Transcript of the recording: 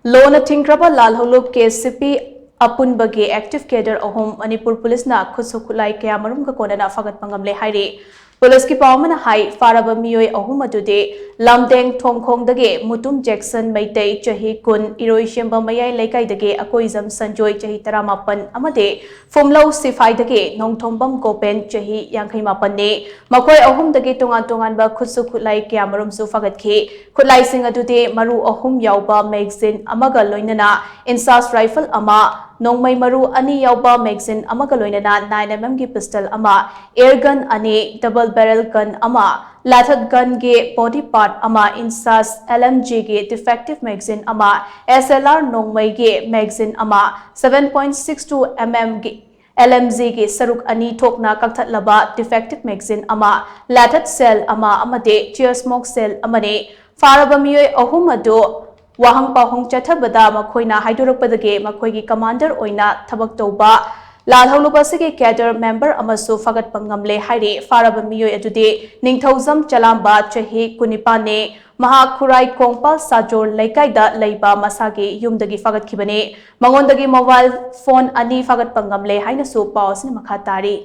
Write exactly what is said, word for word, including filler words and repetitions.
ꯂꯣꯅ ꯊꯤꯡꯈ꯭ꯔꯕ ꯂꯥꯜꯍꯧꯂꯨꯞ K C ꯄꯤ ꯑꯄꯨꯟꯕꯒꯤ active cadre ꯑꯍꯨꯝ ꯃꯅꯤꯄꯨꯔ ꯄꯨꯂꯤꯁꯅ ꯈꯨꯠꯁꯨ ꯈꯨꯠꯂꯥꯏ ꯀꯌꯥꯃꯔꯨꯝꯒ ꯀꯣꯟꯅꯅ ꯐꯥꯒꯠꯄ ꯉꯝꯂꯦ ꯍꯥꯏꯔꯤ꯫ ꯄꯨꯂꯤꯁꯀꯤ ꯄꯥꯎ ꯑꯃꯅ ꯍꯥꯏ, ꯐꯥꯔꯕ ꯃꯤꯑꯣꯏ ꯑꯍꯨꯝ ꯑꯗꯨꯗꯤ ꯂꯝꯗꯦꯡ ꯊꯣꯡꯈꯣꯡꯗꯒꯤ ꯃꯨꯇꯨꯝ ꯖꯦꯛꯁꯟ ꯃꯩꯇꯩ, ꯆꯍꯤ ꯀꯨꯟ, ꯏꯔꯣꯏꯁꯦꯝꯕ ꯃꯌꯥꯏ ꯂꯩꯀꯥꯏꯗꯒꯤ ꯑꯀꯣꯏꯖꯝ ꯁꯟꯖꯣꯏ, ꯆꯍꯤ ꯇꯔꯥꯃꯥꯄꯟ, ꯑꯃꯗꯤ ꯐꯨꯝꯂꯧ ꯁꯤꯐꯥꯏꯗꯒꯤ ꯅꯣꯡꯊꯣꯝꯕꯝ ꯒꯣꯄꯦꯟ, ꯆꯍꯤ ꯌꯥꯡꯈꯩ ꯃꯥꯄꯟꯅꯤ꯫ ꯃꯈꯣꯏ ꯑꯍꯨꯝꯗꯒꯤ ꯇꯣꯉꯥꯟ ꯇꯣꯉꯥꯟꯕ ꯈꯨꯠꯁꯨ ꯈꯨꯠꯂꯥꯏ ꯀꯌꯥꯃꯔꯨꯝꯁꯨ ꯐꯥꯒꯠꯈꯤ꯫ ꯈꯨꯠꯂꯥꯏꯁꯤꯡ ꯑꯗꯨꯗꯤ ꯃꯔꯨ ꯑꯍꯨꯝ ꯌꯥꯎꯕ ꯃꯦꯒꯖꯤꯟ ꯑꯃꯒ ꯂꯣꯏꯅꯅ ꯏꯟꯁꯥꯁ ꯔꯥꯏꯐꯜ ꯑꯃ, ꯅꯣꯡꯃꯩ ꯃꯔꯨ ꯑꯅꯤ ꯌꯥꯎꯕ ꯃꯦꯒꯖꯤꯟ ꯑꯃꯒ ꯂꯣꯏꯅꯅ nine M M ꯒꯤ ꯄꯤꯁꯇꯜ ꯑꯃ, ꯑꯦꯌꯔ ꯒꯟ ꯑꯅꯤ, ꯗꯕꯜ ꯕꯦꯔꯦꯜ ꯒꯟ ꯑꯃ, ꯂꯥꯊꯠ ꯒꯟꯒꯤ ꯕꯣꯗꯤ ꯄꯥꯔꯠ ꯑꯃ, ꯏꯟꯁꯥꯁ L M G ꯒꯤ ꯗꯤꯐꯦꯛꯇꯤꯚ ꯃꯦꯒꯖꯤꯟ ꯑꯃ, S L R ꯅꯣꯡꯃꯩꯒꯤ ꯃꯦꯒꯖꯤꯟ ꯑꯃ, seven point six two M M ꯒꯤ L M G ꯒꯤ ꯁꯔꯨꯛ ꯑꯅꯤ ꯊꯣꯛꯅ ꯀꯛꯊꯠꯂꯕ ꯗꯤꯐꯦꯛꯇꯤꯚ ꯃꯦꯒꯖꯤꯟ ꯑꯃ, ꯂꯥꯊꯠ ꯁꯦꯜ ꯑꯃ ꯑꯃꯗꯤ ꯆꯤꯌꯔ ꯁ꯭ꯃꯣꯛ ꯁꯦꯜ ꯑꯃꯅꯤ꯫ ꯐꯥꯔꯕ ꯃꯤꯑꯣꯏ ꯑꯍꯨꯝ ꯑꯗꯨ ꯋꯥꯍꯪ ꯄꯥꯎꯍꯪ ꯆꯠꯊꯕꯗ ꯃꯈꯣꯏꯅ ꯍꯥꯏꯗꯣꯔꯛꯄꯗꯒꯤ ꯃꯈꯣꯏꯒꯤ ꯀꯃꯥꯟꯗꯔ ꯑꯣꯏꯅ ꯊꯕꯛ ꯇꯧꯕ ꯂꯥꯜꯍꯧꯂꯨꯞ ꯑꯁꯤꯒꯤ ꯀꯦꯗꯔ ꯃꯦꯝꯕꯔ ꯑꯃꯁꯨ ꯐꯥꯒꯠꯄ ꯉꯝꯂꯦ ꯍꯥꯏꯔꯤ꯫ ꯐꯥꯔꯕ ꯃꯤꯑꯣꯏ ꯑꯗꯨꯗꯤ ꯅꯤꯡꯊꯧꯖꯝ ꯆꯂꯥꯝꯕ, ꯆꯍꯤ ꯀꯨꯟꯅꯤꯄꯥꯟꯅꯤ꯫ ꯃꯍꯥꯛ ꯈꯨꯔꯥꯏ ꯀꯣꯡꯄꯥꯜ ꯁꯥꯖꯣꯔ ꯂꯩꯀꯥꯏꯗ ꯂꯩꯕ ꯃꯁꯥꯒꯤ ꯌꯨꯝꯗꯒꯤ ꯐꯥꯒꯠꯈꯤꯕꯅꯤ꯫ ꯃꯉꯣꯟꯗꯒꯤ ꯃꯣꯕꯥꯏꯜ ꯐꯣꯟ ꯑꯅꯤ ꯐꯥꯒꯠꯄ ꯉꯝꯂꯦ ꯍꯥꯏꯅꯁꯨ ꯄꯥꯎ ꯑꯁꯤꯅ ꯃꯈꯥ ꯇꯥꯔꯤ꯫